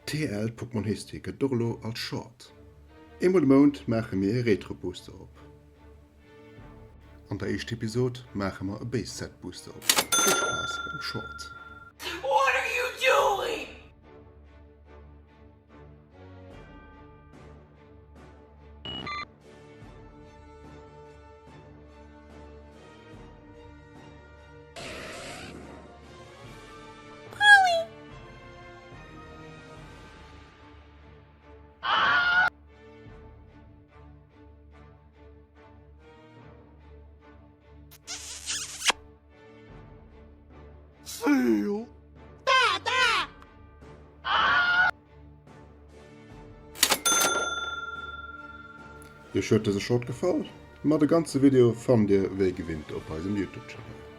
TL Pokémon History gëtt et och elo als Short. Eemol de Mount maache mir e Retro Booster op. An der éischter Episode maache mer e Base Set Booster op. Vill Spaass beim Short! What are you doing? Iech huet dëse Short gefall? Ma de ganze Video fannt dir wéi gewinnt op eisem Youtube Channel.